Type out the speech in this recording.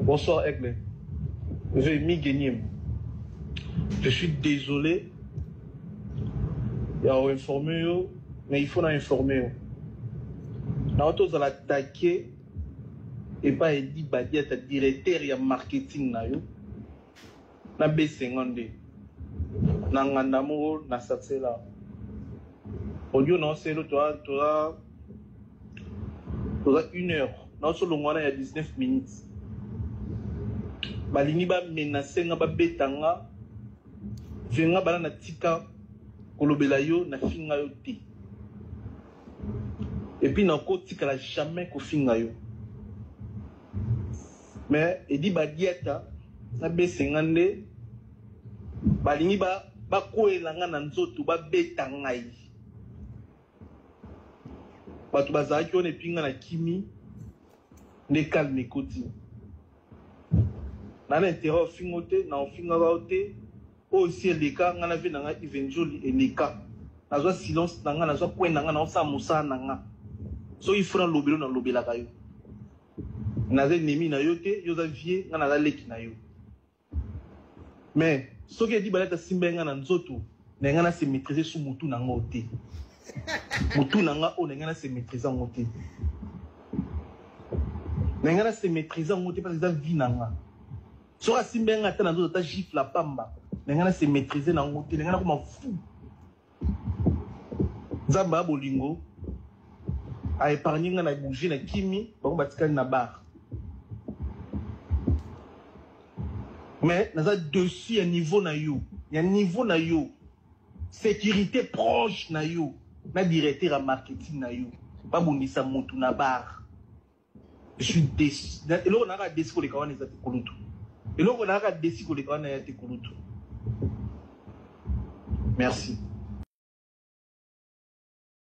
Bonsoir Aigle. Ve Miguenim. Je suis désolé ya informer yo, mais il faut na informer yo. Na tozala attaqué epai Edi Badiata, directeur ya marketing na yo, na B52 na nganda moko na satsela audio na oselo toza toza toza une heure na osolongo wana ya 19 minutes. Balingi bamenase nga, babeta nga venga bana na tika kolobela yo, na finga yo te, et puis nakotikala jamais kofinga yo. Mais Edi Badiata na besenga nde balingi bakwela nga na nzoto, babeta ngai. Bato bazalaki wana epi nga na kimi nde calme ekoti. Na na intérêt ofingo te, na ofingaka yo te. Oyo si eleka nga na vie na nga Yves Njoli eleka. Nazwa silence na nga, nazwa coin na nga, naosala mosala na nga. Soki fo nalobela, nalobelaka yo. Naza ennemi na yo te, yo oza vie, nga naza leki na yo. Mais soki Edi Balata simba nga na nzoto, na nga na se maîtriser su mutu na ngo te. Mutu na nga oyo na nga na se maîtriser ngo te. Na nga na se maîtriser ngo te parce que eza vie na nga. Soki asimba nga ata na nzoto, ata gifle ya pamba, na nga na se maîtriser na ngo te, na nga nakoma fou. Nzambe ya bolingo a épargne nga na bouger na kimi, bango batikali na bar. Mais naza dessus ya niveau na yo, ya niveau na yo, sécurité proche na yo, na directeur ya marketing na yo, babundisa motu na bar. Je suis déçu. Eloko nayaka déçu koleka wana eza te, kulutu. Eloko nayaka déçu koleka wana ya te, kulutu. Merci.